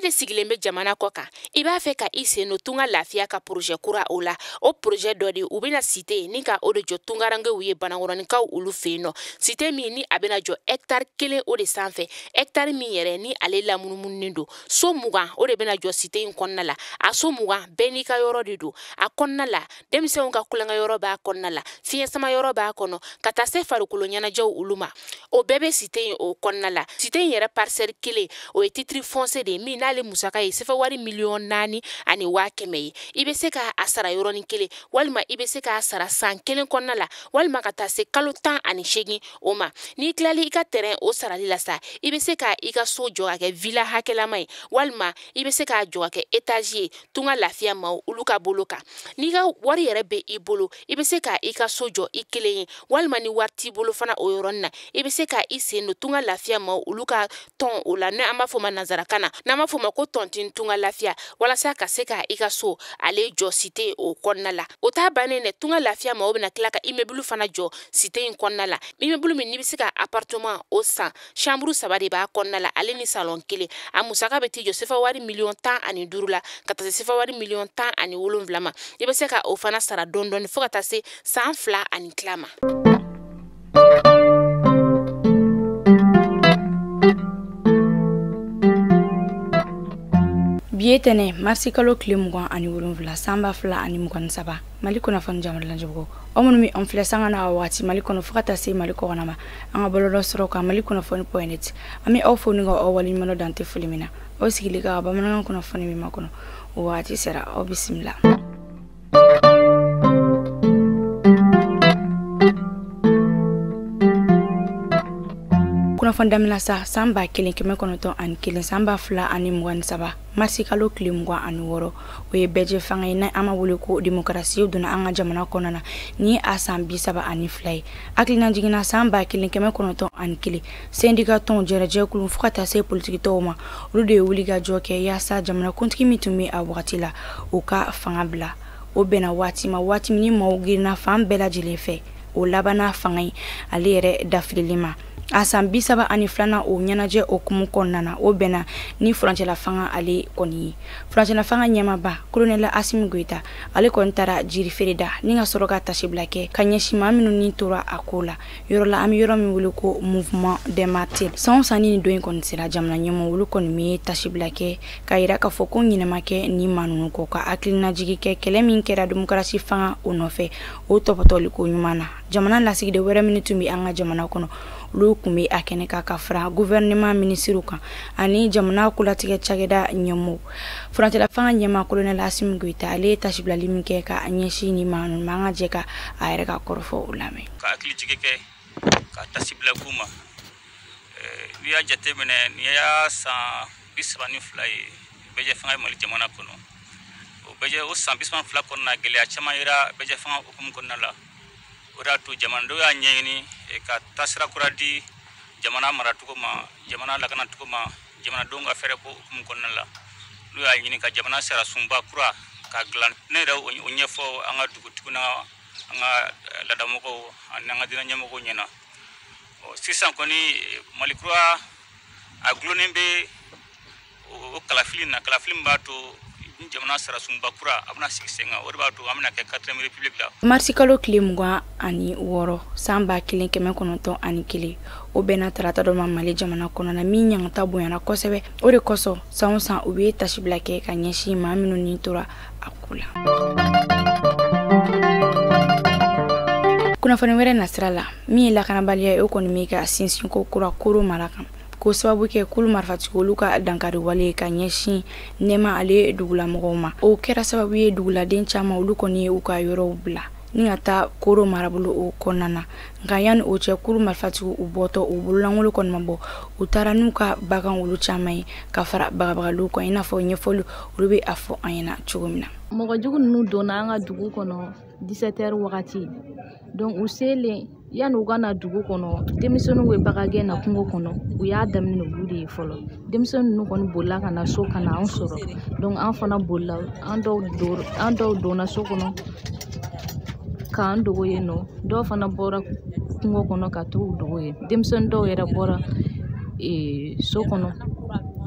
de sigilen bɛ jamana kɔ kan, i b'a fɛ ka i sen don Tunga Lafiya ka projet kura o la. O projet dɔ de u bɛna cité ni ka o de jɔ tungarankew ye Banankɔrɔninkaw olu fɛ yen nɔ. Cité min ni a bɛna jɔ hectare 1 o de sanfɛ, hectare min yɛrɛ ni ale lamunumununen don. So 20 o de bɛna jɔ cité in kɔnɔna la. A so 20 bɛɛ n'i ka yɔrɔ de don. A kɔnɔna la, denmisɛnw ka kulonkɛ yɔrɔ b'a kɔnɔna la, fiɲɛ sama yɔrɔ b'a kɔnɔ, ka taa se farikolo ɲɛnajɛw olu ma. O bɛɛ bɛ cité in o kɔnɔna la. Cité in yɛrɛ parcelle 1 o ye titre foncier de ye min n'ale musaka ye sefa wari 4,1 million ye. I bɛ se k'a sara yɔrɔnin kelen, walima i bɛ se k'a sara san 1 kɔnɔna la, walima ka taa se kalo 18 o ma. N'i tilali i ka terrain o sarali la sa, i bɛ se ka i ka so jɔ ka kɛ villa hakɛlama ye, walima i bɛ se k'a jɔ ka kɛ étage ye Tunga Lafiya maaw olu ka bolo kan. N'i ka wari yɛrɛ bɛ i bolo, i bɛ se ka i ka so jɔ i kelen ye, walima ni wari t'i bolo fana o yɔrɔnin na, i bɛ se ka i sen don Tunga Lafiya maaw olu ka tɔn o la, n'an b'a fɔ o ma nanzarakan na, n'an b'a fɔ o ma ko tontine Tunga Lafiya, walasa ka se ka i ka so ale jɔ cité o kɔnɔna la. O t'a bannen dɛ, Tunga Lafiya maaw bɛna tila ka immeuble fana jɔ cité in kɔnɔna la. Immeuble min n'i bɛ se ka appartement o san, chambre 3 de b'a kɔnɔna la, ale ni salon 1. A musaka bɛ t'i jɔ sefa wari 15 million la, ka taa se sefa wari 17 million ma. I bɛ se ka o fana sara dɔɔni dɔɔni fo ka taa se san 2 ani tila ma. Bi ye tɛnɛ marisi kalo tile 27 san 2023. Mali kunnafoni jamana lajɛbagaw, aw minnu bɛ an filɛ sanga n'a waati Mali kɔnɔ fo ka taa se Mali kɔkana ma, an ka bɔlɔlɔ sɔrɔ kan Mali kunnafoni.net, an bɛ aw fo ni ka aw waleɲuman dan tɛ foli min na. Aw sigili ka bamanankan kunnafoni min makɔnɔ, o waati sera, aw bisimila. Kunnafoni daminɛ sa, san 1901 san 2023 marisi kalo tile 26, o ye bɛɛjɛ fanga ye n'an ma wele ko demokarasi donna an ka jamana kɔnɔna na ni a san 32 ye. Hakilina jiginna san 1901, syndicat tɔnw, jɛrɛjɛkulu fo ka taa se politikitɔnw ma, olu de ye wuli ka jɔ kɛ yaasa jamanakuntigi min tun bɛ a wagati la, o ka fanga bila. O bɛnna waati ma, waati min ni maaw girinna fan bɛɛ lajɛlen fɛ, o labanna fanga in ale yɛrɛ dafirili ma. A san 32nan o ɲɛnajɛ o kumu kɔnɔna na, o bɛnna ni furancɛla fanga ale kɔni ye. Furancɛla fanga ɲɛmaba kolonɛla Asimi Goyita, ale kɔni taara jiri feere da ni ka sɔrɔ ka tasibila kɛ ka ɲɛsin maa minnu ni tora a ko la yɔrɔ la, an bɛ yɔrɔ min wele ko Mouvement des Martyrs. San o san ni nin don in kɔni sera, jamana ɲɛmɔgɔ olu kɔni bɛ tasibila kɛ ka yira k'a fɔ ko ɲinɛ kɛ ni maa ninnu kɔ, ka hakilinajigi kɛ kɛlɛ min kɛra demokarasi fanga o nɔfɛ, o tɔpɔtɔli ko ɲuman na. Jamana lasigiden wɛrɛ minnu tun bɛ an ka jamana kɔnɔ, olu tun bɛ a kɛnɛ kan ka fara gouvernement minisiriw kan ani jamana kolatigɛ cakɛda ɲɛmɔgɔ. Furancɛla fanga ɲɛmaa kolonɛli Asimi Goyita, ale ye tasibilali min kɛ ka ɲɛsin nin maa ninnu ma, an ka jɛ ka a yɛrɛ ka kɔrɔfɔ o lamɛn. Ka hakili jigi kɛ ka tasibila k'u ma. N'i y'a jateminɛ, nin y'a san 32 ye bɛɛjɛ fanga ye Mali jamana kɔnɔ. O bɛɛ o san 32 kɔnɔna, gɛlɛya caman yera bɛɛjɛ fanga hukumu kɔnɔna la. O de y'a to jamanadenw y'a ɲɛɲini ka taasira kura di jamana maracogo ma, jamana lakanacogo ma, jamanadenw ka fɛɛrɛ ko hukumu kɔnɔna la. N'u y'a ɲini ka jamana sariyasunba kura ka dilan. Ne yɛrɛ o ɲɛfɔ an ka dugutigiw n'a an ka laadamɔgɔw ani an ka diinɛ ɲɛmɔgɔw ɲɛna. Sisan kɔni, Mali kura a gulonnen bɛ o kalafili na, kalafili min b'a to ni jamana sariyasunba kura a bɛna sigi sen kan. O de b'a to an bɛna kɛ quatrième république la. Marisi kalo tile 26 san 1901, o bɛnna tarata dɔ ma Mali jamana kɔnɔ na min ɲangata bonyana kosɛbɛ. O de kosɔn san o san u bɛ tasibila kɛ ka ɲɛsin maa minnu ni tora a ko la. Kunnafoni wɛrɛ nasira la, min ye lakanabaliya ye, o kɔni bɛ ka sinsin ko kura Koro mara kan, k'o sababu kɛ kulu marifatigi olu ka dankari wale ka ɲɛsin Nɛma ale dugulamɔgɔw ma. O kɛra sababu ye duguladen caman olu kɔni ye u ka yɔrɔw bila ni ka taa Koro marabolo o kɔnɔna na. Nka yanni o cɛ, kulu marifatigiw u bɔtɔ, u bololankolon kɔni ma bɔ, u taara n'u ka bagan olu caman ye ka fara bagabagaliw kan, i n'a fɔ ɲɛfɔli olu bɛ a fɔ an ɲɛna cogo min na. Mɔgɔ jugu ninnu donna an ka dugu kɔnɔ 17 heures wagati. Donc u selen, yanni u ka na dugu kɔnɔ, denmisɛnninw bɛ bagan gɛn na kungo kɔnɔ. U y'a daminɛ olu de ye fɔlɔ. Denmisɛnnin ninnu kɔni bolila ka na so ka na an sɔrɔ. Donc an fana bolila, an dɔw donna so kɔnɔ k'an dogo yen nɔ, dɔw fana bɔra kungo kɔnɔ ka t'u dogo yen. Denmisɛnnin dɔw yɛrɛ bɔra so kɔnɔ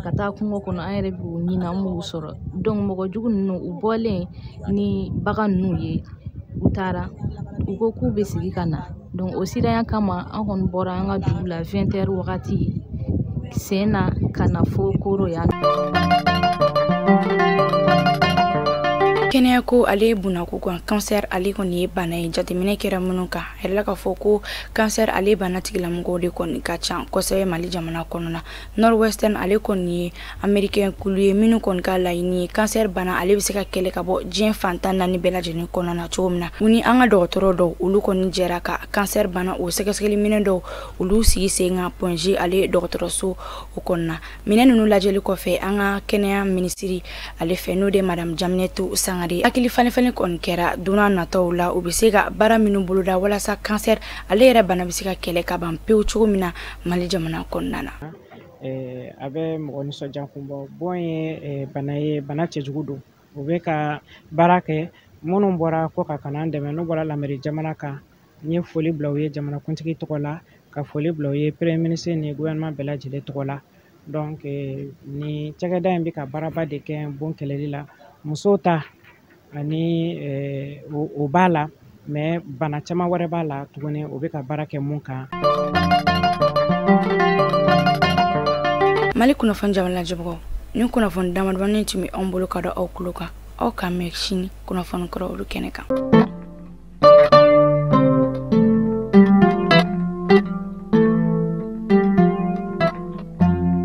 ka ka taa kungo kɔnɔ, an yɛrɛ b'u ɲini, an b'u sɔrɔ. Donc mɔgɔ jugu ninnu, u bɔlen ni bagan ninnu ye, u taara, u ko k'u bɛ sigi ka na. Donc o siranya kama, an kɔni bɔra an ka dugu la 20 heures wagati sen na ka na fo Koro yan. Kɛnɛya ko ale ye bunako kan. Kansɛr ale kɔni ye bana ye, jateminɛ kɛra minnu kan, a yɛrɛ la k'a fɔ ko kansɛr ale bana tigilamɔgɔw de kɔni ka ca kosɛbɛ Mali jamana kɔnɔna. Northwestern ale kɔni ye américain kulu ye minnu kɔni ka laɲini ye kansɛr bana ale bɛ se ka kɛlɛ ka bɔ diɲɛ fan 14 bɛɛ lajɛlen kɔnɔna na cogo min na. U ni an ka dɔgɔtɔrɔ dɔw, olu kɔni jɛra ka kansɛr bana o sɛgɛsɛgɛli minɛn dɔw olu sigi sen kan Point G ale dɔgɔtɔrɔso o kɔnɔna. Minɛn ninnu lajɛli kɔfɛ, an ka kɛnɛya minisiri ale fɛ, n'o de madame Diaminetou Sangare, hakili falen falen kɔni kɛra don n'a nataw la, u bɛ se ka baara minnu boloda walasa kansɛr ale yɛrɛ bana bɛ se ka kɛlɛ ka ban pewu cogo min na Mali jamana kɔnɔna na. A bɛ mɔgɔ nisɔndiya kun bɔ. Bon ye bana ye, bana cɛjugu don. U bɛ ka baara kɛ, minnu bɔra kɔ kan ka n'an dɛmɛ, n'u bɔra Lamɛri jamana kan, n ye foli bila u ye jamanakuntigi tɔgɔ la, ka foli bila u ye premier ministre ni gouvernement bɛɛ lajɛlen tɔgɔ la. Donc ni cakɛda in bɛ ka baaraba de kɛ bon kɛlɛli la, musow ta ani o b'a la, mais bana caman wɛrɛ b'a la tuguni, o bɛ ka baara kɛ mun kan. Mali kunnafoni jamana lajɛbagaw, ni kunnafoni damadamanin tun bɛ anw bolo ka da aw tulo kan. Aw k'an mɛn sini kunnafoni kɔrɔ olu kɛnɛ kan.